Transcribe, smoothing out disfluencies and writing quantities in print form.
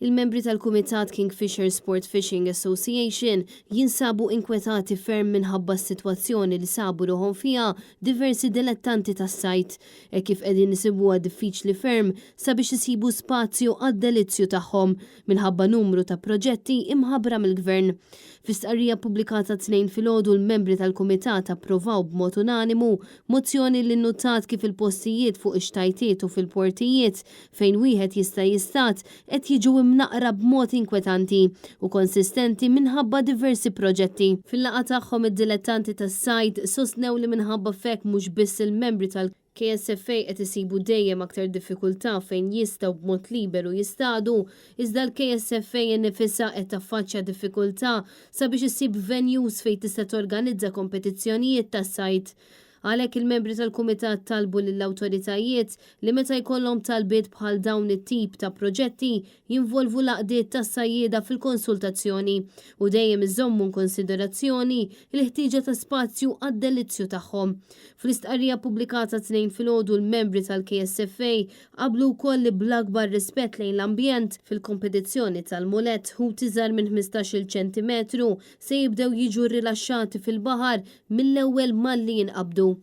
Il-membri tal-Kumitat Kingfisher Sport Fishing Association jinsabu inkwetati ferm minħabba s-sitwazzjoni li sabu ruħhom fiha diversi dilettanti tas-sajd, hekk kif qegħdin isibuha diffiċli ferm sabiex isibu spazju għad-delizzju tagħhom minħabba numru ta' proġetti imħabbra mill-Gvern. Fi stqarrija ppubblikata t-Tnejn filgħodu l-membri tal-Kumitat approvaw b'mod unanimu mozzjoni li nnutat kif il-postijiet fuq ix-xtajtiet u fil-portijiet fejn wieħed jista' jistad qed jiġu imnaqqra b'mod inkwetanti u konsistenti minħabba diversi proġetti. Fil-laqgħa tagħhom id-dilettanti tas-sajd sostnew li minħabba f'hekk mhux biss il-membri tal-KSFA qed isibu dejjem aktar diffikultà fejn jistgħu b'mod liberu jistadu, iżda l-KSFA innifisha qed taffaċċja diffikultà sabiex issib venues fejn tista' torganizza kompetizzjonijiet tas-sajd. Għalhekk il-membri tal-kumitat talbu lill-awtoritajiet li meta jkollhom talbiet bħal dawn it-tip ta' proġetti jinvolvu l-għaqdiet tas-sajjieda fil-konsultazzjoni u dejjem iżommu inkonsiderazzjoni l-ħtieġa ta' spazju għad-delizzju tagħhom. Fl-istqarrija ppubblikata t-Tnejn filgħodu l-membri tal-KSFA qablu wkoll li bl-akbar rispett lejn l-ambjent, fil-kompetizzjoni tal-mulett ħut iżgħar minn 15-il ċentimetru se jibdew jiġu rrilaxxati fil-baħar mill-ewwel malli jinqabdu.